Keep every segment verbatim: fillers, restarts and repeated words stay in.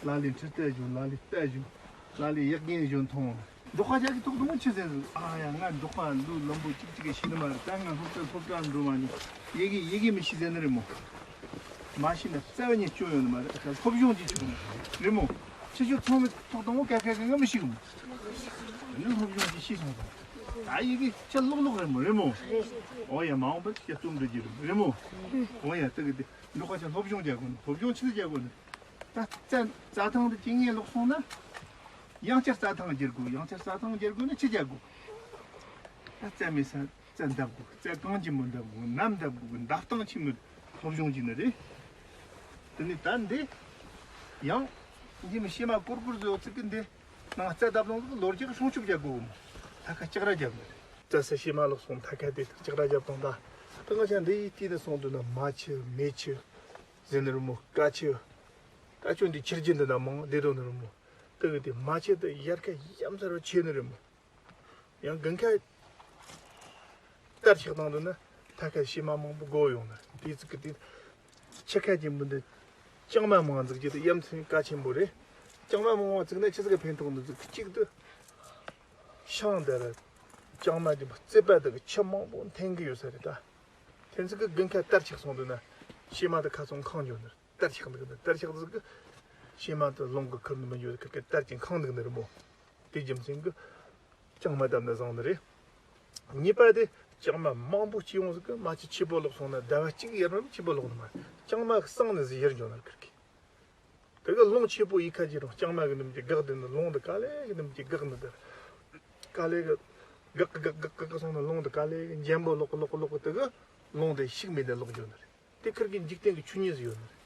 ལ་ལས་འཕྲི་བལྟས་བྱུང་། ལ་ལས་བལྟས་བྱུང་། ལ་ལས་ཡག་གིན་བྱུང་མཐོང་། འབྲོག་པ་ཅག་གི་ཐོག་ཏུ་མོ་ཆི་ཟེར་ཟེར། ཨ་ཡ། ང་འབྲོག་པ་ལུ་ལམ་པོ་གཅིག་གཅིག་གི་ཤི་ནི་མ་རེད། ད་ང་སློབ་གྲྭ་སློབ་གྲྭ་འགྲོ་མ་ནི། ཡི་གེ་ཡི་གེ་མི་ཤི་ཟེར་ནི་རེད་མོ། མ་ཤི་ན་རྩ་བ་ཉིད་སྐྱོན་ཡོད་ནི་མ་རེད། ད་སློབ་སྦྱོང་གཅིག་བྱུང་ནི་རེད་མོ། ཁྱེད་ཚོ་ཚང་མའི་ཐོག་ཏུ་མོ་ཀ་ཁ་ཁ་ང་མི་ཤི་གི་མོ། ཨ་ནི་སློབ་སྦྱོང་གཅིག་ཤི་སོང་ཙང་། ད་ཡི་གེ་ཆ་ལོག་ལོག་རེད་མོ། རེད་མོ། འོ་ཡ། མ་འོངས་པ་ཆ་རྩོམ་འབྲི་རྒྱུ་རེད་མོ། རེད་མོ། འོ་ཡ། ད་གི་དེ་འབྲོག་པ་ཅག་སློབ་སྦྱོང་རྒྱག་དགོས་ནི། སློབ་སྦྱོང་ཆི་ཟིག་རྒྱག་དགོས་ནི། ད་རྩྭ་རྩྭ་ཐང་དུ་ཅིག་ངན་ལོག་སོང་ན། ཡང་བསྐྱར་རྩྭ་ཐང་བསྒྱུར་དགོས། ཡང་བསྐྱར་རྩྭ་ཐང་བསྒྱུར་དགོས་ན་ཆི་རྒྱག་དགོས། ད་རྩྭ་མེད་ས་རྩྭ་འདབ་དགོས། རྩྭ་གང་ཅི་མོ་འདབ་དགོས། ནམ་འདབ་དགོས། འདབ་སྟངས་ཆི་མོ་སློབ་སྦྱོང་བྱས་ནི་རེད། དེ་ནས་ད་འདི་ཡང་འདི་མི་ཤེས་མ་ཀོར་ཀོར་བཟོ་ཚིག་གི་འདི་ནང་རྩྭ་འདབ་ལོང་ཟིག་ལོ་རྒྱུས་སྲུང་སྐྱོབ་བྱ་དགོས་མོ། ཐ་ཁ་ལྕགས་ར་རྒྱབ་ནི་རེད། རྩྭ་ས་ཤེས་མ་ལོག་སོང་། ཐ་ཁ་དེ་ལྕགས་ར་རྒྱབ་དང་། ད་ད་ང་ཅག་འདི་ཡི་དུས་ནས་སོང་དུས་ན་མ་ཆུ་མེ་ཆུ་ཟེར་ནི་རེད་མོ། ཀ་ཆུ། ད་ཁྱོད་འདི་ཆུ་རྒྱུན་འདི་ན་མང་བསྡད་དོ་ནི་རེད་མོ། དེ་གི་དེ་མ་ཆུ་དེ་ཡར་ཁ་ཡ་མཚར་བ་ཆེ་ནི་རེད་མོ། ཡང་དགུན་ཁ་དར་ཆགས་བཏང་འདུག་ན་ཐ་ཁ་ཤེས་མ་མང་པོ་དགོས་ཡོང་ནི། དེ་ཚིག་གི་དེ་ཆུ་ཁ་ཅན་པོ་འདི་ལྕང་མ་མང་འཛུགས་རྒྱུ་དེ་ཡ་མཚན་གལ་ཆེན་པོ་རེད། ལྕང་མ་མང་བ་བཙུགས་ན་ཆི་ཟིག་གི་ཕན་ཐོགས་འདུག་ཟེར། གཅིག་ཏུ་ཤིང་དེ་ར་ལྕང་མ་དེ་རྩིད་པ་དེ་གི་ཆུ་མང་པོ་འཐེན་གི་ཡོད་ས་རེད། ད་དེ་ཚིག་གི་དགུན་ཁ་དར་ཆགས་སོང་འདུག་ན་ཤེས་མ་དེ་ཁ་ཚོན་ཁེངས་འགྱོ་ནི་རེད། དར་ཆགས་འདུག་ན་དར་ཆགས་ཟིག་གི་ཤེས་མ་དེ་ལོང་གི་ཁུར་ནི་མི་འགྱོ། ཁུར་གི་དར་གྱིས་ཁེངས་འདུག་ནི་རེད་མོ། དེ་རྒྱུ་མཚན་གྱིས་ལྕང་མ་བཏབ་ན་བཟང་ནི་རེད། གཉིས་པ་དེ་ལྕང་མ་མང་པོ་སྐྱེས་ཡོང་ཟིག་གི་མ་ཆུ་ཆེ་པོ་ལོག་སོང་ན་ཟླ་བ་གཅིག་ཡར་མ་ཆེ་པོ་ལོག་ནི་མ། ལྕང་མ་གི་སང་ནི་ཟིག་ཡར་འགྱོ་ནི་ཁུར་གི། དེ་གི་ལོང་ཆེ་པོ་ཡི་ཁ་ཅིག་རུང་ལྕང་མ་གི་ནུམ་གྱི་འགག་དེ་ནི་ལོང་དེ་ག་ལེ་གི་ནུམ་གྱི་འགག་ནི་དེ། ག་ལེ་གི་འགག་གི་འགག་གི་འགག་གི་སོང་ན་ལོང་དེ་ག་ལེ་གི་འཇམ་པོ་ལོག་གི་ལོག་གི་ལོག་གི། དེ་གི་ལོང་དེ་ཤུགས་མེད་ནི་ལོག་འགྱོ་ནི་རེད། དེ་ཁུར་གི་འཇིག་རྟེན་གྱི་ཆོས་ཉིད་ཟིག་ཡོད་ནི་རེད།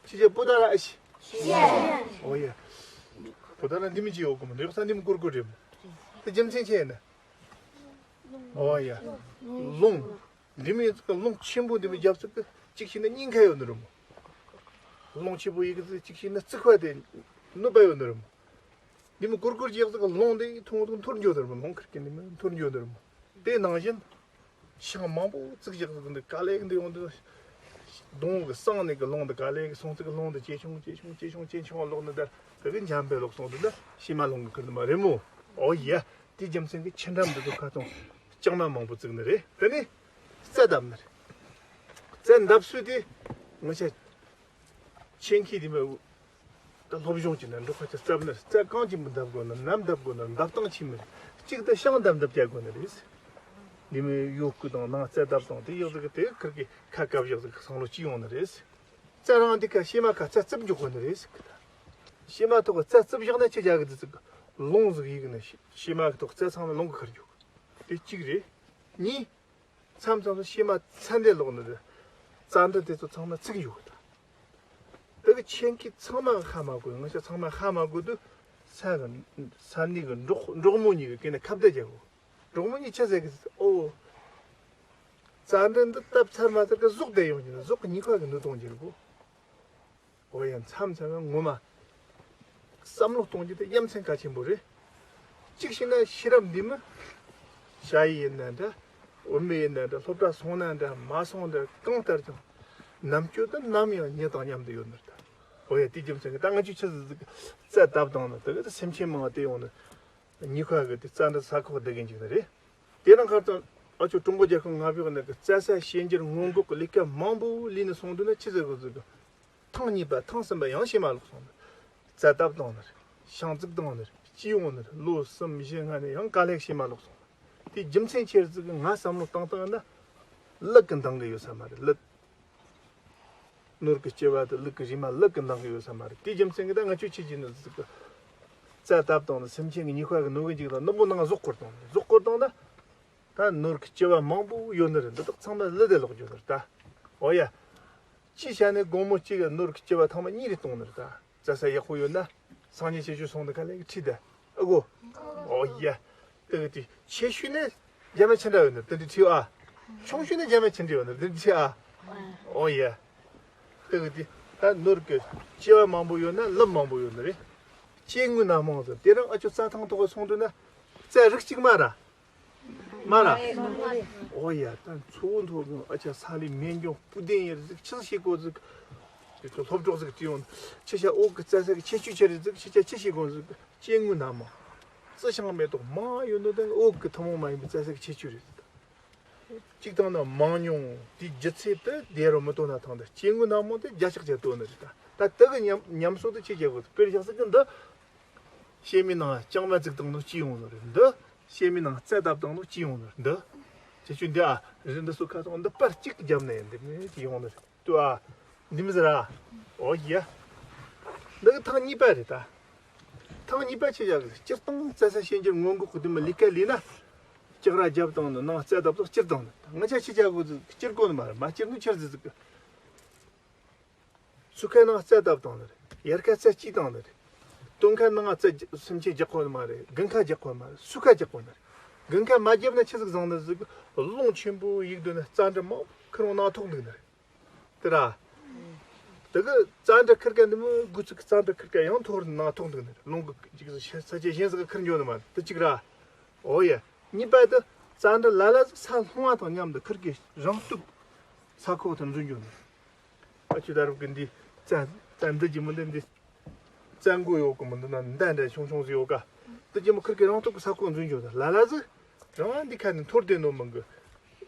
ཅི་བྱེད་པོ་ད་ར་ཨ་ཤི། ཨོ་ཡ། པོ་ད་ར་འདི་མི་ཅི་ཡོད་གོ་མོ། འདི་ཡོད་ས་འདི་མི་ཀུར་ཀུར་རེད་མོ། དེ་རྒྱུ་མཚན་ཆེ་ནི། ཨོ་ཡ། ལོང་། འདི་མི་ལོང་ཆེན་པོ་འདི་མི་རྒྱབ་ཚུགས་གི་གཅིག་ཤེས་ན་སྙིང་ཁ་ཡོད་ནི་རེད་མོ། ལོང་ཆེན་པོ་ཡི་གི་གཅིག་ཤེས་ན་རྩིག་པ་དེ་གནོད་པ་ཡོད་ནི་རེད་མོ། འདི་མི་ཀུར་ཀུར་རྒྱག་ཚུགས་གི་ལོང་དེ་ཐུང་ཐུང་འཐོར་འགྱོ་ནི་རེད་མོ། ལོང་ཁུར་གི་ནི་མི་འཐོར་འགྱོ་ནི་རེད་མོ། དེ་ནང་བཞིན། ཤིང་མང་པོ་བཙུགས་བཞག་ཟིག་འདི་ག་ལེ་གི་འདི་ཡོང་འདི། སྡོང་བོ་གི་སང་ནས་གི་ལོང་འདི་ག་ལེ་གི་སོང་ཚིག་གི་ལོང་འདི་ཇེ་ཆུང་ཇེ་ཆུང་ཇེ་ཆུང་ཇེ་ཆུང་ལོག་ནི་ད། དེ་གི་འཇམ་པའི་ལོག་སོང་འདི་ད་ཤེས་མ་ལོང་གི་ཁུར་ནི་མ་རེད་མོ། ཨོ་ཡ། དེ་རྒྱུ་མཚན་གི་ཆུ་འགྲམ་འདི་ཚོ་ཁ་ཚོང་ལྕང་མ་མང་པོ་བཙུགས་ནི་རེད། དེ་ནས་རྩྭ་བཏབ་ནི་རེད། རྩྭ་འདབ་སུ་དེ་ང་ཆ་ཆེན་ཁྱི་དེ་མ། ད་སློབ་སྦྱོང་བྱས་ན་འབྲོག་པ་ཚོ་རྩྭ་ནི་རྩྭ་གང་ཅི་མོ་འདབ་དགོས་ན། ནམ་འདབ་དགོས་ན། འདབ་སྟངས་ཆི་མོ་རེད། གཅིག་ཏུ་ཤིང་འདབ་འདབ་རྒྱག་དགོས་ནི་རེད། འདི་མི་གཡོ་སྐུ་དང་ནང་རྩྭ་འདབ་དང་དེ་ཡག་ཟིག་གི་དེ་ཁུར་གི་ཁ་བཀབ་བཞག་ཟིག་བསམ་བློ་ཅི་ཡོང་ནི་རེད། རྩྭ་རང་འདི་ཁ་ཤེས་མ་ཁ་རྩྭ་རྩུབ་འཇུག་དགོས་ནི་རེད། ཤེས་མ་ཐོག་གི་རྩྭ་རྩུབ་བཞག་ན་ཆི་རྒྱག་གི་འདི་ཟིག་ལོང་ཟིག་ཡིག་ནི་ཤེས་མ་གི་ཐོག་རྩྭ་ཚང་མ་ལོང་གི་ཁུར་འཇུག་དེ་གཅིག་རེད། གཉིས། མཚམས་མཚམས་སུ་ཤེས་མ་ཚ་འདས་ལོག་ནི་རེད། རྩྭ་འདི་དེ་ཚོ་ཚང་མ་ཚིག་འཇུག་གི་ད། དེ་གི་ཆེན་ཁྱི་ཚང་མ་ཧ་མ་གོ། ང་ཆ་ཚང་མ་ཧ་མ་གོ་དུས་ས་གི་ས་གནས་གི་འབྲོག་འབྲོག་མོ་གཉིས་ཀྱི་སྐེ་ནས་ཁ་བརྡ་རྒྱག་གོ། འབྲོག་མོ་གཉིས་ཆི་ཟེར་གི་ཟེར། ཨོ། རྩྭ་འདི་འདི་བཏབ་ཚར་མ་ཚར་གི་ཟོག་དེ་ཡོང་གི་ཟོག་གི་གཉིས་ཁ་གི་ནུ་གཏོང་གི་གོ། ཨོ་ཡ། མཚམས་མཚམས་ངོ་མ་བསམ་བློ་གཏོང་རྒྱུ་དེ་ཡ་མཚན་གལ་ཆེན་པོ་རེད། གཅིག་བྱས་ན་ཤེས་རབ་འདི་མི་ཞ་ཡི་ཡིན་ན་འདྲ། བུད་མེད་ཡིན་ན་འདྲ། སློབ་གྲྭ་སོང་ན་འདྲ། མ་སོང་འདྲ། གང་ལྟར་ཀྱང་ནམ་རྒྱུན་དུ་ནམ་ཡང་ཉིད་དང་མཉམ་དུ་ཡོད་ནི་རེད། ཨོ་ཡ། དེ་རྒྱུ་མཚན་གྱིས་ད་ང་ཆོས་ཆི་ཟིག་རྩྭ་བཏབ་བཏང་ན་དེ་གི་དེ་སེམས་ཅན་མང་བ་དེ་ཡོང་ནི། གཉིས་ཁ་གི་དེ་རྩྭ་འདི་ས་ཁོག་བསྡད་གིན་འཇུག་ནི་རེད། དེ་རིང་ཁ་སང་ཨ་ཆོ་ཀྲུང་གོ་རྒྱལ་ཁབ་མངའ་འོག་ནས་གི་རྩྭ་ས་ཞན་འགྱུར་སྔོན་འགོག་གི་ལས་ཀ་མང་པོ་ལས་ནས་སོང་དུས་ན་ཆི་ཟེར་གི་ཟེར་གི། ཐེངས་གཉིས་པ་ཐེངས་གསུམ་པ་ཡང་ཤེས་མ་ལོག་སོང་ནི། རྩྭ་བཏབ་བཏང་ནི་རེད། ཤིང་བཙུགས་བཏང་ནི་རེད། སྐྱེས་ཡོང་ནི་རེད། ལོ་གསུམ་བཞི་ལྔ་ནས་ཡང་ག་ལེར་ཤེས་མ་ལོག་སོང་ནི། དེ་རྒྱུ་མཚན་ཆི་རེད་ཟེར་གི། ང་བསམ་བློ་བཏང་བཏང་ན་ལུད་གི་འདང་གི་ཡོད་ས་མ་རེད། ལུད། ནོར་གི་སྐྱེ་བ་དེ་ལུད་གི་རིལ་མ་ལུད་གི་འདང་གི་ཡོད་ས་མ་རེད། དེ་རྒྱུ་མཚན་གྱིས་ད་ང་ཆོས་ཆི་བྱས་ནི་ཟེར་གི། རྩྭ་བཏབ་བཏང་ནི་སེམས་ཅན་གྱི་ཉེན་ཁ་གི་ནོར་གི་འཇིག་ལ་ནུ་བོ་ནང་ཟོག་བསྐོར་བཏང་ནི། ཟོག་བསྐོར་བཏང་ན། ད་ནོར་གྱི་སྐྱེ་བ་མང་པོ་ཡོད་ནི་རེད། འདི་དག་ཚང་མ་ལུད་དེ་ལོག་འགྱོ་ནི་རེད་ད། འོ་ཡ། ཅི་བྱས་ནས་དགོང་མོ་གཅིག་གི་ནོར་གྱི་སྐྱེ་བ་ཐེངས་མ་གཉིས་རེ་གཏོང་ནི་རེད་ད། རྩྭ་ས་ཡག་པོ་ཡོད་ན་སང་ཉིན་ཆེ་ཤོས་སོང་ནི་ག་ལེ་གི་ཁྲིད་ད། ཨ་གོ། འོ་ཡ། དེ་གི་དེ་ཆེ་ཤོས་ནས་རྒྱ་མི་ཆི་འདྲ་ཡོད་ནི་དེ་འདྲ་ཁྲིད་ཨ། ཆུང་ཤོས་ནས་རྒྱ་མི་ཆི་འདྲ་ཡོད་ནི་དེ་འདྲ་ཁྲིད་ཨ། འོ་ཡ། དེ་གི་དེ་ད་ནོར་གྱི་སྐྱེ་བ་མང་པོ་ཡོད་ན་ལུད་མང་པོ་ཡོད་ནི་རེད། སྐྱེ་དངོས་སྣ་མང་ཟེར། དེ་རིང་ཨ་ཆོ་རྩྭ་ཐང་ཐོག་ག་སོང་དུས་ན་རྩྭ་རིགས་གཅིག་མ་ར། མ་ར། འོ་ཡ། ད་མཚོ་བོད་མཐོ་སྒང་ཨ་ཆ་ས་ལི་སྨན་ལྗོངས་སྤུ་ལྡན་ཡེར་ཟིག་ཆི་ཟིག་བྱེད་དགོས་ཟིག་སློབ་གྲོགས་ཟིག་བྲིས་ཡོང་། ཁྱེད་ཅག་བོད་གི་རྩྭ་ས་གི་ཁྱད་ཆོས་ཆི་རེད་ཟིག་ཁྱེད་ཅག་ཅི་ཤེས་གོ་ཟིག་སྐྱེ་དངོས་སྣ་མང་། རྩི་ཤིང་མེ་ཏོག་མང་ཡོད་ནོ་དེ་བོད་གི་ཐུན་མོང་མ་ཡིན་པའི་རྩྭ་ས་གི་ཁྱད་ཆོས་རེད་ཟིག་གཅིག་དང་ནི་མང་ཉུང་དེའི་ལྗིད་ཚད་དེ་དེ་རུ་མི་ལྟོས་ན་ཐང་། དེ་སྐྱེ་དངོས་སྣ་མང་དེ་བརྒྱ་ཆ་བརྒྱ་ལྟོས་ནི་རེད་ད། ད་དེ་གི་ཉམས་ཉམས་གསོ་དེ་ཅི་བྱེད་དགོས། དཔེར་བཞག་ཟིག་གི་འདི་བྱེ་མའི་ནང་ལྕང་མ་བཙུགས་བཏང་ནོ་སྐྱེ་ཡོང་ནི་རེད། འདི་བྱེ་མའི་ནང་རྩྭ་བཏབ་བཏང་ནོ་སྐྱེ་ཡོང་ནི་རེད། འདི་ཁྱེད་ཆོས་འདི་ཨ་རི་འདི་སོ་ཁ་སོང་འདི་པར་གཅིག་བརྒྱབ་ནས་འདི་མེད་ཀྱི་ཡོང་ནི་རེད། ལྟོས་ཨ། འདི་མི་ཟེར་ཨ། ཨོ་ཡ། འདི་གི་ཐེངས་གཉིས་པ་རེད་ད། ཐེངས་གཉིས་པ་ཆི་བྱ་གི། སྤྱིར་བཏང་རྩྭ་ས་བྱེ་འགྱུར་སྔོན་འགོག་གི་དེ་མི་ལས་ཀ་ལས་ན། ལྕགས་ར་བརྒྱབ་བཏང་ནི་ནང་རྩྭ་བཏབ་ཏོ་སྐྱུར་བཏང་ནི། ང་ཆ་ཆི་བྱ་གི་ཟིག་སྐྱུར་གོ་ནི་མ་རེད། མ་སྐྱུར་ནི་ཆི་རེད་ཟིག་གི། སོས་ཁ་ནང་རྩྭ་བཏབ་བཏང་ནི་རེད། ཡལ་ག་རྩྭ་སྐྱེས་བཏང་ནི་རེད། སྟོན་ཁ་ནང་རྩྭ་སེམས་ཅན་རྒྱག་གོ་ནི་མ་རེད། དགུན་ཁ་རྒྱག་གོ་ནི་མ་རེད། སོས་ཁ་རྒྱག་གོ་ནི་རེད། དགུན་ཁ་མ་བརྒྱབ་ན་ཆི་ཟིག་བཟང་ནི་ཟིག་རླུང་ཆེན་པོ་གཡུག་འདུག་ན་རྩྭ་འདྲ་མང་པོ་ཁུར་འོང་ནང་ཐོགས་འདུག་ནི་རེད། དེ་ར། དེ་གི་རྩྭ་འདྲ་ཁུར་ག་འདི་མོ་དགུ་ཚིག་གི་རྩྭ་འདྲ་ཁུར་ག་ཡང་ཐོག་ནང་ཐོགས་འདུག་ནི་རླུང་གི་ཅིག་ས་ཆ་གཞན་ཟིག་གི་ཁུར་འགྱོ་ནི་མ་རེད། དེ་གཅིག་ར། ཨོ་ཡ། གཉིས་པ་དེ་རྩྭ་འདྲ་ལ་ལ་ཟིག་ས་ལྷུང་བ་དང་མཉམ་དུ་ཁུར་གི་རང་སྟོབས་ས་ཁོག་ཐོན་འཛུལ་འགྱོ་ནི། ཨ་ཆུ་ད་རུང་གི་འདི་རྩྭ་རྩྭ་འདི་ཅི་མོ་འདི་འདི། རྩྭ་མགོ་ཡོད་གི་མི་འདུག་ན་མདའ་འདྲ་ཆུང་ཆུང་ཟིག་ཡོད་ཀ། དེ་ཅི་མོ་ཁུར་གི་རང་སྟོབས་གི་ས་ཁོག་འཛུལ་འགྱོ་ད་ལ་ལ་ཟིག་རང་འདི་ཁ་ནས་འཐོར་དེ་ནོ་མི་གི།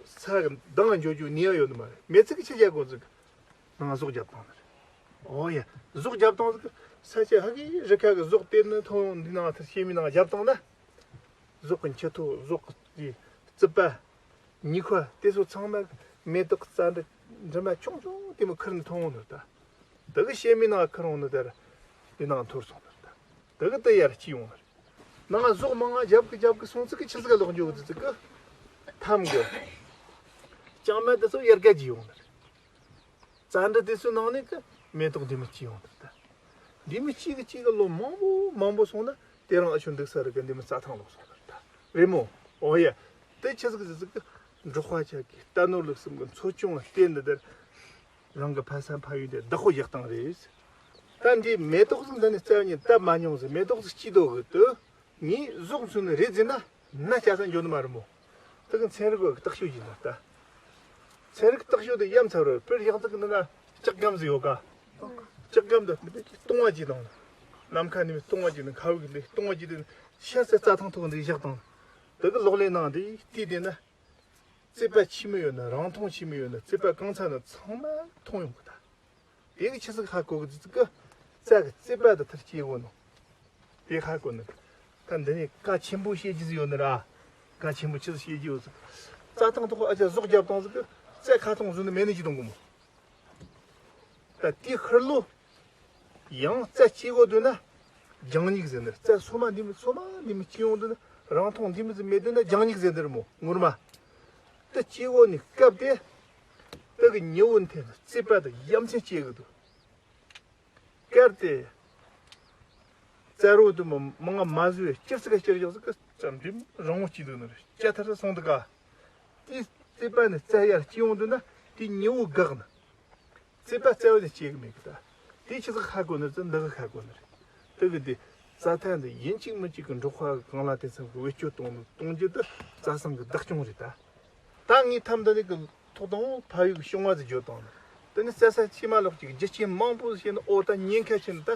ས་གི་མདངས་འགྱོ་རྒྱུ་ནི་ཡ་ཡོད་ནི་མ་རེད། མེ་ཚིག་གི་ཆ་རྒྱ་གོ་ཟིག་ནང་ཟོག་རྒྱབ་བཏང་ནི་རེད། ཨོ་ཡ། ཟོག་རྒྱབ་བཏང་ཟིག་ས་ཆ་ཧ་གི་རི་ཁ་གི་ཟོག་དེ་ནི་ཐོང་འདི་ནང་ཐར་ཤེས་མི་ནང་རྒྱབ་བཏང་ན། ཟོག་གི་མཆུ་ཏོ་ཟོག་གི་རྩིད་པ། ཉི་ཁ་དེ་ཚོ་ཚང་མ་མེ་ཏོག་རྩྭ་འདྲ་འདྲ་མ་ཆུང་ཆུང་དེ་མོ་ཁུར་ནས་ཐོན་འོང་ནི་ད། དེ་གི་བྱེ་མའི་ནང་ཁུར་འོང་ནི་དེར་དེ་ནང་འཐོར་སོང་ནི་ད། དེ་གི་དེ་ཡར་སྐྱེ་ཡོང་ནི་རེད། ནང་ཟོག་མང་ང་རྒྱབ་གི་རྒྱབ་གི་སོང་ཚིག་གི་ཆི་ཟིག་ག་ལོག་འགྱོ་གི་ཚིག་གི་ཐམ་གི་ལྕང་མ་དེ་ཚོ་ཡར་ག་གྱི་ཡོང་ནི་རེད། རྩྭ་འདྲ་དེ་ཚོའི་ནང་ནས་ཀི་མེ་ཏོག་འདི་མི་སྐྱེ་ཡོང་དུ་ད། འདི་མི་གཅིག་གི་གཅིག་གི་ལོ་མང་པོ་མང་པོ་སོང་ན་དེ་རང་ཨ་ཆུ་འདུག་ས་རི་གི་འདི་མི་རྩྭ་ཐང་ལོག་སོང་ད། རེད་མོ། ཨོ་ཡ། དེ་ཆི་ཟིག་ཟིག་གི་འབྲོག་པ་ཆ་གི་རྟ་ནོར་ལུག་གསུམ་གི་འཚོ་སྐྱོང་བ་བལྟས་འདི་དེར་རང་གི་ཕ་ས་ཕ་ཡུལ་དེ་བདག་པོ་རྒྱག་སྟངས་རེད། ད་འདི་མེ་ཏོག་ཟིག་འདི་ནས་རྩྭ་ཉིད་བཏབ་མ་མྱོང་ཟིག་མེ་ཏོག་ཟིག་སྐྱེས་དོ་གི་དུ། ངས་ཟོག་འཚོས་ནི་རེད་ཟེར་ན་ན་སྐྱ་ས་འཇོག་ནི་མ་རེད་མོ། དེ་གི་ཚན་རིག་གི་བརྟག་དཔྱད་ཡིན་ན་ད། ཚན་རིག་བརྟག་དཔྱད་དེ་ཡ་མཚར་རེད། དཔེར་ཡག་ཟིག་གི་འདི་ན་ལྕགས་སྒམ་ཟིག་ཡོད་ཀ། ལྕགས་སྒམ་དེ་སྟོང་བ་ཅིག་དང་། ནམ་མཁའ་ནས་སྟོང་བ་ཅིག་དང་ཁ་བུག་ལས་སྟོང་བ་ཅིག་དེ་ཤར་ས་རྩྭ་ཐང་ཐོག་འདི་བཞག་དང་། དེ་གི་ལོག་ལས་ནང་དེ་དེ་དེ་ན། རྩིད་པ་ཆི་མོ་ཡོད་ན་རང་མཐོང་ཆི་མོ་ཡོད་ན་རྩིད་པ་གང་ཚ་ན་ཚང་མ་མཐོང་ཡོང་གི་ད། དེ་གི་ཆི་ཟིག་ཧ་གོ་གི་ཟིག་གི། རྩྭ་གི་རྩིད་པ་དེ་ཐར་སྐྱེ་གོ་ནོ། དེ་ཧ་གོ་ནི། ད་འདི་ནས་བཀའ་ཆེན་པོ་བཤད་རྒྱུ་ཟིག་ཡོད་ནི་ར། བཀའ་ཆེན་པོ་ཆི་ཟིག་བཤད་རྒྱུ་ཡོད་ཟིག་རྩྭ་ཐང་ཐོག་ཨ་ཅག་ཟོག་རྒྱབ་བཏང་ཟིག་གི་རྩྭ་ཁ་ཐོང་བཟོ་ནི་མེད་ནི་ཅི་གཏོང་གི་མོ། ད་དེའི་ཁར་ལོ། ཡང་རྩྭ་སྐྱེ་གོ་འདོད་ན། རྒྱང་སྙིགས་ཟེར་ནི་རྩྭ་སོ་མ་འདི་མི་སོ་མ་འདི་མི་སྐྱེ་ཡོང་འདོད་ན་རང་མཐོང་འདི་མི་ཟིག་མེད་འདོད་ན་རྒྱང་སྙིགས་ཟེར་ནི་རེད་མོ་ངུར་མ། དེ་སྐྱེ་གོ་ནི་སྐབས་དེ། དེ་གི་ཉི་འོད་འཐེན་རྩིད་པ་དེ་ཡ་མཚན་སྐྱེ་གི་འདུག་གལ་ཏེ། རྩྭ་རོ་དུ་མ་མང་ང་མ་བཟོས་སྐྱུར་ཙི་ག་སྐྱུར་ཡོང་ཟིག་གི་རྩྭ་འདི་རང་མོ་སྐྱེ་འདུག་ནི་རེད། སྐྱ་ཐར་སོང་འདུག་ག་དེ་རྩིད་པ་ནི་རྩྭ་ཡར་སྐྱེ་ཡོང་འདུག་ན་དེ་ཉི་འོད་འགག་ནི། རྩིད་པ་རྩྭ་བ་ནི་སྐྱེ་གི་མེད་གི་ད། དེ་ཆི་ཟིག་ཧ་གོ་ནི་ཟིག་འདི་གི་ཧ་གོ་ནི་རེད། དེ་གི་དེ་རྩྭ་ཐང་འདི་ཡིན་གཅིག་མིན་གཅིག་གི་འབྲོག་པ་གི་གང་ལ་དེ་ཚང་གི་བེད་སྤྱོད་གཏོང་ནི་གཏོང་རྒྱུ་དེ་རྩྭ་ཟམ་གི་བདག་སྐྱོང་རེད་ད། ད་ངའི་ཐམ་འདི་ནི་གི་ཐོག་དང་ཕ་ཡུལ་གྱི་བྱུང་བ་ཟིག་བརྗོད་བཏང་ནི། དེ་ནི་རྩྭ་ས་ཕྱི་མ་ལོག་ཅིག་རྒྱུ་རྐྱེན་མང་པོ་ཟིག་བྱས་ནས་ཨོ་ད་ཉེན་ཁ་ཆེ་ནི་ད།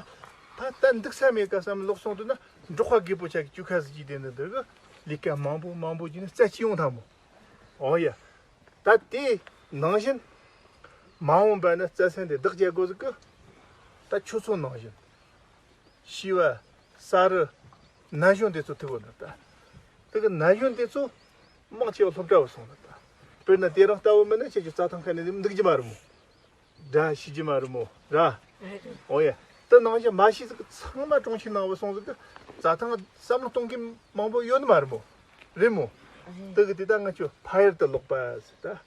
ད་ད་འདུག་ས་མེད་ཀ་བསམ་ལོག་སོང་དུས་ན་འབྲོག་པ་རྒད་པོ་ཆ་གི་བཅུ་ཁ་ཟིག་ཅིག་དེ་ནི་འདི་གི་ལས་ཀ་མང་པོ་མང་པོ་བྱས་ནས་རྩྭ་སྐྱེ་ཡོང་ཐལ་མོ། ཨོ་ཡ། ད་དེ་ནང་བཞིན་མ་འོངས་པ་ན་རྩྭ་ས་འདི་བདག་རྒྱག་དགོས་ཟིག་གི། ད་ཁྱོད་ཚོ་ནང་བཞིན། བྱིས་པ། ས་རུ། ན་གཞོན་དེ་ཚོ་ཐུག་གོ་ནི་ད། དེ་གི་ན་གཞོན་དེ་ཚོ་མང་ཆེ་བ་སློབ་གྲྭ་བ་སོང་ནི་ད། དཔེར་ན་དེ་རང་ལྟ་བུ་མིན་ན་ཁྱེད་ཀྱི་རྩྭ་ཐང་ཁ་ནས་འདུག་རྒྱུ་མ་རེད་མོ། སྒྲ་ཤེས་རྒྱུ་མ་རེད་མོ་ར། ཨོ་ཡ། དེ་ནང་བཞིན་མ་ཤེས་ཟིག་གི་ཚང་མ་གྲོང་ཁྱེར་ནང་བ་སོང་ཟིག་གི་རྩྭ་ཐང་བསམ་བློ་གཏོང་མཁན་མང་པོ་ཡོད་ནི་མ་རེད་མོ། རེད་མོ། དེ་གི་དེ་ད་ང་ཚོ་ཕ་ཡུལ་དུ་ལོག་པ་ཟིག་ད།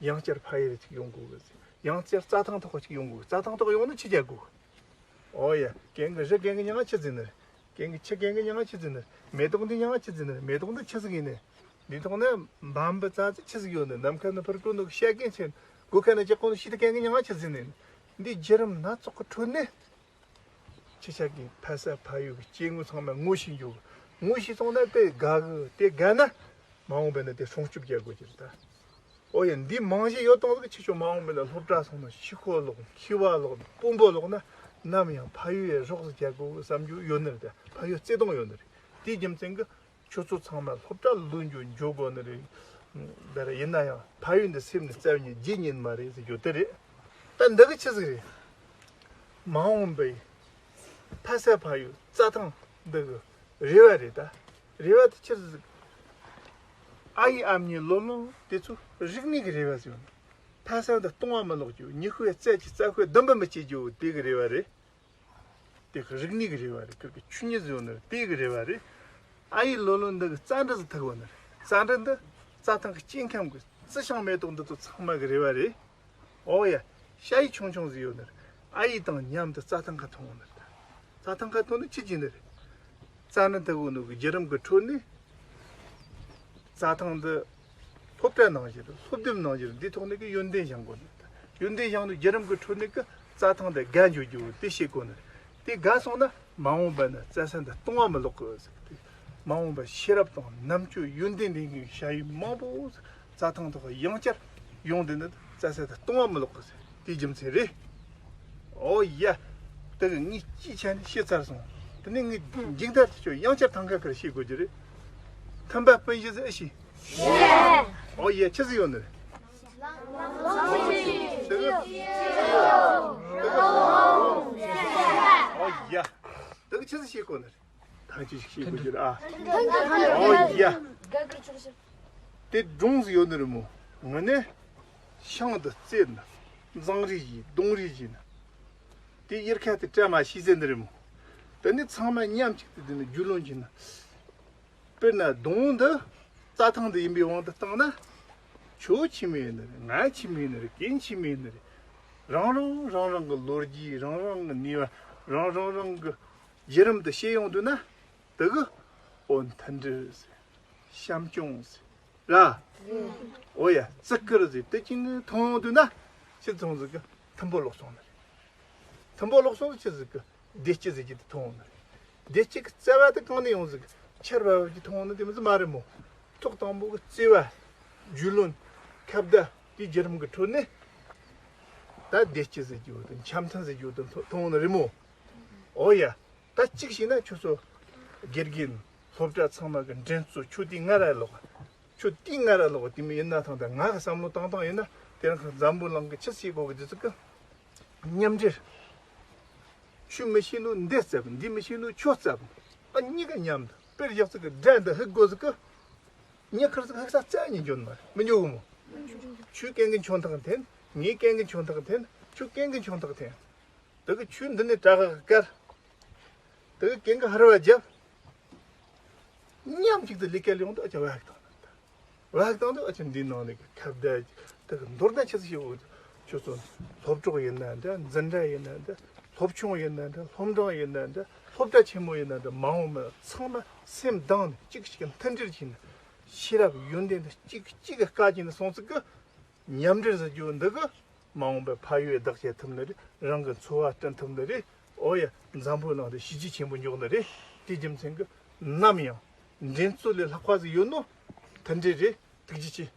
ཡང་བསྐྱར་ཕ་ཡུལ་ཅིག་ཡོང་དགོས་གི་ཟེར། ཡང་བསྐྱར་རྩྭ་ཐང་ཐོག་ཅིག་ཡོང་དགོས་གི། རྩྭ་ཐང་ཐོག་ཡོང་ན་ཆི་བྱ་དགོས། ཨོ་ཡ། གན་གི་རི་གན་གི་མྱིང་ང་ཆི་ཟེར་ནི་རེད། གན་གི་ཆུ་གན་གི་མྱིང་ང་ཆི་ཟེར་ནི་རེད། མེ་ཏོག་འདི་མྱིང་ང་ཆི་ཟེར་ནི་རེད། མེ་ཏོག་འདི་ཆི་ཟིག་ཡིན་ནི། འདི་ཐོག་ནས་འབའ་འབུ་ཙ་ཙི་ཆི་ཟིག་ཡོད་ནི། ནམ་མཁའ་ནས་འཕུར་འགྲོ་ནི་བཤད་མཁན་ཆེ་ནི། སྒོ་ཁ་ནས་ཅི་གོ་ནི་ཤི་ཏི་གན་གི་མྱིང་ང་ཆི་ཟེར་ནི། འདི་བརྒྱུད་རིམ་སྣ་ཚོགས་ཀྱི་ཁྲོད་ནས། ཁྱེད་ཅག་གི་ཕ་ས་ཕ་ཡུལ་གྱི་སྐྱེ་དངོས་ཚང་མ་ངོ་ཤེས་འགྱོ་གི། ངོ་ཤེས་སོང་ན་དེ་དགའ་གི། དེ་དགའ་ན་མ་འོངས་པ་ན་དེ་སྲུང་སྐྱོབ་རྒྱག་དགོས་ཀྱི་རེད་ད། ཨོ་ཡ། འདི་མང་ཞིག་ཡོད་དང་ཟིག་ཁྱེད་ཆོ་མ་འོངས་པ་ན་སློབ་གྲྭ་སོང་ན་ཤི་ཁོ་ལོག་ཁྱི་བ་ལོག་དཔོན་པོ་ལོག་ན་ནམ་ཡང་ཕ་ཡུལ་ཡ་རོགས་སུ་རྒྱག་དགོས་བསམ་རྒྱུ་ཡོད་ནི་རེད། ཕ་ཡུལ་བརྩེ་དུང་ཡོད་ནི་རེད། དེའི་རྒྱུ་མཚན་གྱིས་ཁྱོད་ཚོ་ཚང་མ་སློབ་གྲྭ་ལོན་རྒྱུ་འཇོག་དགོས་ནི་རེད། དེ་ར་ཡིན་ན་ཡང་ཕ་ཡུལ་འདི་སེམས་ནས་བརྩེ་བ་ཉིད་རྗེས་ཉིད་མ་རེད་ཟེར་རྒྱུ་དེ་རེད། ད་འདི་གི་ཆི་ཟིག་རེད། མ་འོངས་པའི་ཕ་ས་ཕ་ཡུལ་རྩྭ་ཐང་འདི་གི་རེ་བ་རེད་ད། རེ་བ་དེ་ཆི་ཟིག་ཨ་ཡེ་ཨ་མྱེས་ལོ་ལོན་དེ་ཚོ་རིག་གནས་ཀྱི་རེ་བ་ཟེར་ཡོང་། ཕ་ས་འདི་སྟོང་བ་མི་ལོག་རྒྱུ། ཉི་ཤུ་ཡ་རྩ་གཅིག་རྩ་ཤོད་བདུན་པ་མི་བྱེད་རྒྱུ་དེ་གི་རེ་བ་རེད། དེ་གི་རིག་གནས་ཀྱི་རེ་བ་རེད། ཁིར་གི་ཆོས་ཉིད་ཟེར་ཡོང་ནི་རེད། དེ་གི་རེ་བ་རེད། ཨ་ཡེ་ལོ་ལོན་འདི་གི་རྩྭ་འབྲུ་ཟིག་ཐུག་ཡོང་ནི་རེད། རྩྭ་འབྲུ་འདི་རྩྭ་ཐང་གི་སྐྱེ་ཁམས་ཀྱི་རྩི་ཤིང་མེ་ཏོག་འདི་ཚོ་ཚང་མ་གི་རེ་བ་རེད། ཨོ་ཡ། ཤ་ཡི་ཆུང་ཆུང་ཟིག་ཡོད་ནི་རེད། ཨ་ཡེ་དང་མཉམ་དུ་རྩྭ་ཐང་ཁ་ཐོན་ནི་རེད། རྩྭ་ཐང་ཁ་ཐོན་ནི་ཆི་བྱེད་ནི་རེད། རྩྭ་འབྲུ་ཐུག་ནོ་གི་བརྒྱུད་རིམ་གི་ཁྲོད་ནས་རྩྭ་ཐང་འདི་སློབ་གྲྭ་ནང་བཞིན་རེད། སློབ་དེབ་ནང་བཞིན་རེད། འདི་ཐོག་ནས་གི་ཡོན་ཏན་སྦྱང་དགོས་ནི་རེད། ཡོན་ཏན་སྦྱང་ནི་བརྒྱུད་རིམ་གི་ཁྲོད་ནས་གི་རྩྭ་ཐང་འདི་རྒས་འཇུག་རྒྱུ་དེ་ཤེས་དགོས་ནི་རེད། དེ་རྒས་སོང་ན་མ་འོངས་པ་ན་རྩྭ་ས་འདི་སྟོང་བ་མི་ལོག་གི་ཟེར། དེ་མ་འོངས་པ་ཤེས་རབ་དང་རྣམ་དཔྱོད་ཡོན་ཏན་ལྡན་གྱི་ཞ་ཡི་མང་པོ་རྩྭ་ཐང་ཐོག་ཡང་བསྐྱར་ཡོང་དེ་ནི་རྩྭ་ས་དེ་སྟོང་བ་མི་ལོག་གི་ཟེར། དེའི་རྒྱུ་མཚན་རེད། ཨོ་ཡ། དེ་གི་ངས་ཅིའི་ཆ་ནས་ཤེས་ཚར་སོང་། དེ་ནས་ངས་མཇུག་མཐར་དེ་ཆོ་ཡང་བསྐྱར་ཐང་ཀ་ཁར་ཤེས་དགོས་ཀྱི་རེད། ཐམ་པ་སྤུན་བཞི་ཟིག་ཨེ་ཤེས། ཨོ་ཡ། ཆི་ཟིག་ཡོད་ནི་རེད། དེ་གི་ཨོ་ཡ། དེ་གི་ཆི་ཟིག་ཤེས་དགོས་ནི་རེད། ཐང་ཅི་ཞིག་ཤེས་དགོས་ཀྱི་རེད་ཨ། ཨོ་ཡ། དེ་སྒྲུང་ཟིག་ཡོད་ནི་རེད་མོ། ངི་ནས་ཤིང་དུ་རྩེ་ན་མཛངས་རིགས་ཡིན་གདོང་རིགས་ཡིན། དེ་གཡེར་ཁ་དེ་བཀྲ་མ་ཤིས་ཟེར་ནི་རེད་མོ། དེ་ནི་ཚང་མ་མཉམ་གཅིག་ཏུ་དེ་ནི་རྒྱུས་ལོན་བྱས་ན། དཔེར་ན་སྡོང་བོ་འདི་རྩྭ་ཐང་དུ་ཡིན་པའི་དབང་དུ་བཏང་ན། ཁྱོད་ཁྱིམ་ཡིན་ནི་རེད། ང་ཁྱིམ་ཡིན་ནི་རེད། ཀུན་ཁྱིམ་ཡིན་ནི་རེད། རང་རང་རང་རང་གི་ལོ་རྒྱུས། རང་རང་གི་ནུས་པ། རང་རང་རང་གི་བརྒྱུད་རིམ་དུ་ཤེས་ཡོང་དུས་ན། དེ་གི་ཨོ་མཐུན་སྒྲིལ་ཟེར། བྱམས་སྐྱོང་ཟེར། ར། ཨོ་ཡ། བརྩི་བཀུར་ཟེར། དེ་ཅི་ནས་མཐོང་ཡོང་དུས་ན་ཕྱི་ཚོང་ཟིག་གི་མཐུན་པོ་ལོག་སོང་ནི་རེད། མཐུན་པོ་ལོག་སོང་ན་ཆི་ཟིག་གི་བདེ་སྐྱིད་ཟེར་གྱི་དེ་མཐོང་ཡོང་ནི་རེད། བདེ་སྐྱིད་ཀྱི་རྩ་བ་དེ་གང་ནས་ཡོང་ཟིག་གི་ཆར་བབས་ཀྱི་མཐོང་ཡོང་ནི་དེ་མི་ཟིག་མ་རེད་མོ། ཐོག་དང་པོ་གི་བརྩེ་བ། རྒྱུས་ལོན། ཁ་བརྡ། དེའི་བརྒྱུད་རིམ་གྱི་ཁྲོད་ནས་ད་བདེ་སྐྱིད་ཟེར་རྒྱུ་དང་འཆམ་མཐུན་ཟེར་རྒྱུ་དེ་མཐོང་ཡོང་ནི་རེད་མོ། ཨོ་ཡ། ད་གཅིག་བྱས་ན་ཁྱོད་ཚོ་དགེ་རྒན། སློབ་གྲྭ་ཚང་མ་གི་འགྲན་རྩོད་ཁྱོད་དེ་ང་ར་ལོག་ཁྱོད་དེ་ང་ར་ལོག་དེ་མི་ཡིན་ན་ཐང་། ད་ང་གི་བསམ་བློ་བཏང་སྟངས་ཡིན་ན། དེ་རིང་ཁ་འཛམ་བུ་གླིང་གི་ཆི་ཟིག་གོ་གི་དེ་ཚོ་གི་མཉམ་འབྲེལ། ཁྱོད་མི་ཤེས་ནོ་འདི་རྩབ། འདི་མི་ཤེས་ནོ་ཁྱོད་རྩབ། ཨ་གཉིས་ཀ་མཉམ་དུ་དཔེར་བཞག་ཚིག་གི་དགྲ་འདི་ཧུག་དགོས་ཟིག་གི། ཉི་ཁར་ཟིག་ཧུག་ས་རྩ་ནས་འཇོན་མ་རེད། མི་འཇོན་གི་མོ། ཁྱོད་གན་གི་མཆོང་ཐག་འཐེན། ངས་གན་གི་མཆོང་ཐག་འཐེན། ཁྱོད་གན་གི་མཆོང་ཐག་འཐེན། དེ་གི་ཁྱོད་འདི་ནས་དྲག་གི་བཀར། དེ་གི་གན་གི་ཧར་བ་རྒྱབ། མཉམ་གཅིག་ཏུ་ལས་ཀ་ལས་ཡོང་དུས་ཨ་ཅག་བག་བཏང་ནི། བག་བཏང་དུས་ཨ་ཅག་འདིའི་ནང་ནས་ཁ་བརྡ་དེ་གི་མདོར་ན་ཆི་ཟིག་ཞིག་འོ། ཁྱོད་ཚོ་སློབ་གྲོགས་ཡིན་ན་འདྲ། འཛིན་གྲྭ་ཡིན་ན་འདྲ། སློབ་ཆུང་ཡིན་ན་འདྲ། སློབ་འབྲིང་ཡིན་ན་འདྲ། སློབ་གྲྭ་ཆེན་མོ་ཡིན་ན་འདྲ། མ་འོངས་པ་ཚང་མ་སེམས་གདངས་ནས་གཅིག་གཅིག་མཐུན་སྒྲིལ་བྱས་ནས་ཤེས་རབ་ཡོན་ཏན་དེ་གཅིག་གཅིག་གི་བསྐལ་གྱིས་ནས་སོང་ཚིག་གི། མཉམ་འབྲེལ་ཟེར་རྒྱུ་འདི་གིས་མ་འོངས་པའི་ཕ་ཡུལ་བདག་བྱེད་ཐུབ་ནི་རེད། རང་གི་འཚོ་བ་བསྐྲུན་ཐུབ་ནི་རེད། ཨོ་ཡ། འཛམ་བུ་གླིང་འདི་གཞི་རྒྱ་ཆེན་པོ་འཇོག་ནི་རེད། དེའི་རྒྱུ་མཚན་གྱིས་ནམ་ཡང་འགྲན་རྩོད་ལས་ལྷག་པ་ཟིག་ཡོད་ནོ་མཐུན་སྒྲིལ་རེད། ཐུགས་རྗེ་ཆེ།